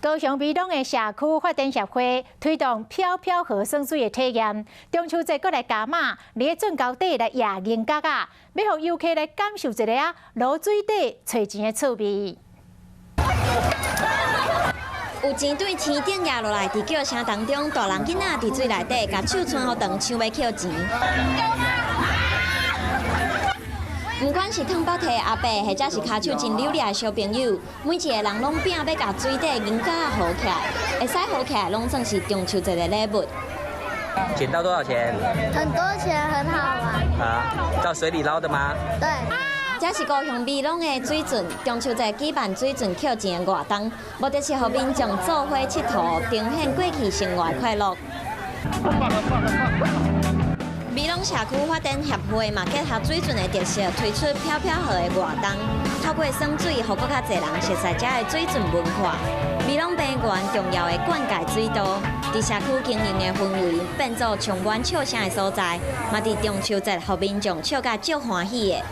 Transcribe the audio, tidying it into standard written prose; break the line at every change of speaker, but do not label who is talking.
高雄美濃的社區發展協會推動飄飄河耍水的體驗，中秋節閣來加碼，佇個圳溝底來掖銀角仔，欲予遊客來感受一下啊，落水底揣錢的趣味。
有錢對天頂壓落來，佇叫聲當中，大人囡仔佇水內底，共手伸予長，想欲抾錢。毋管是褪腹䖙的阿伯，或者是跤手真溜掠的小朋友，每一个人攏拚欲共水底銀角仔號起來，會使號起來，攏算是中秋節的禮物。
撿到多少錢？
很多錢，很好玩。
啊，到水裡撈的嗎？
對。
這是高雄美濃的水圳，中秋節舉辦水圳抾錢的活動，目的是予民眾做伙𨑨迌，呈現過去生活的快樂。美濃社區發展協會嘛結合水圳的特色，推出飄飄河的活動，透過耍水，予閣較濟人熟悉遮的水圳文化。美濃平原重要的灌溉水道，佇社區經營的氛圍變做充滿笑聲的所在，嘛佇中秋節予民眾笑甲足歡喜的。